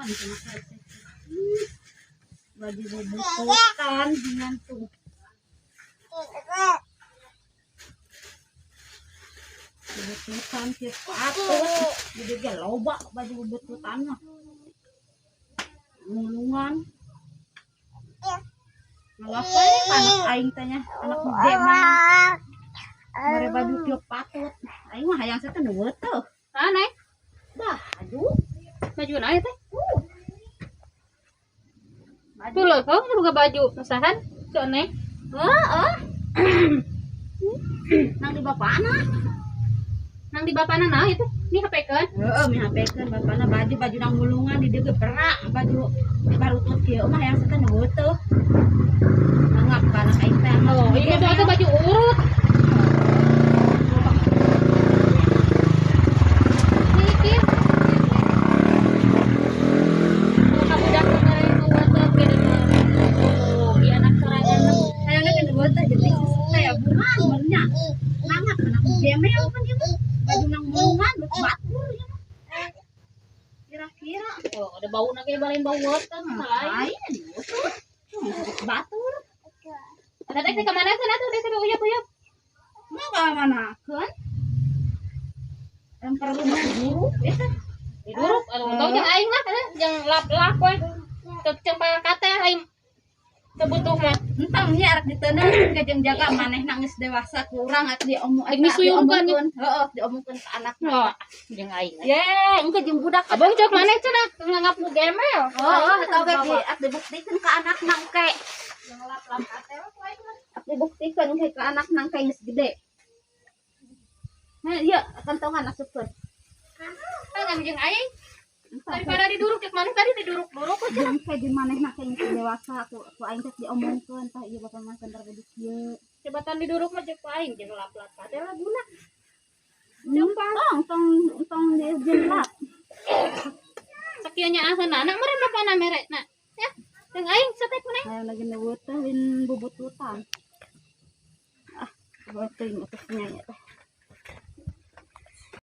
Mulungan cenah teh. Baju bubututan dengan tuh. Bubututan kieu patut. Jadi ge loba baju bubututan mah. Mulungan. Ngapa ya anak aing teh nya, anak gede mah. Mere baju kieu patut. Aing mah hayang teh nu teu. Aneh, Baju. Baju naon teh? Tuh loh, kau boga baju usahan? Cok neh. Heeh. Nang di bapana. Nang di bapana naon itu? Ini HP kan? Heeh, mi HP-keun bapana baju baju nang mulungan di dieu ge perak baju barutut kieu mah hayang teh nu teu. Nanggap ka anak aing teh. Oh, ini tuh baju urut. Ini Kalau kamu udah kemarin tuh beda. Oh, iya anak sorangan mah. Hayangna ge nu teu jadi teh ya bunga nya. Nanggap anak gemel kan ieu mah. Baju nang mulungan batur ieu mah. Kira-kira Oh, ada bau nage balain bau weteng lain. lain diutur. Batur. Ada teh ke mana sana tuh deh uyap-uyap. Mau ka mana keun? Yang perlu guru eta. Diduruk, aduh, tau jeung aing lah, jeung lap-lap we. Cek kate aing teu butuh mah. Entang nya arek diteuneuh ke jeung jaga manehna geus dewasa kurang atuh diomong Aing misuyungkeun. Heeh, diomongkeun ka anakna. Oh, jeung aing. Ye, engke jeung budak. Abang cek maneh cenah nganggap nu gemel. Heeh, eta oge di arek dibuktikeun ka anakna engke. Jeung lap-lap kate we ku aing mah. Arek dibuktikeun engke ka anakna engke geus gede. Nah, iya, kantongan asupkeun. Kan jeung aing daripada diduruk cek maneh tadi diduruk-duruk we cenah. Jeung engke jeung manehna ke geus dewasa ku ku aing teh diomongkeun tah ieu bapak mah bener baju kieu. Cobatan diduruk mah cek ku aing jeung lap-lap kate lah guna. Tong tong tong dijelap. Sakieu nya aseunana meureun bapana mere na. Ya, jeung aing satek maneh. Ayo lagi newet teh win bubututan. Ah, buat teuing atasnya ya teh.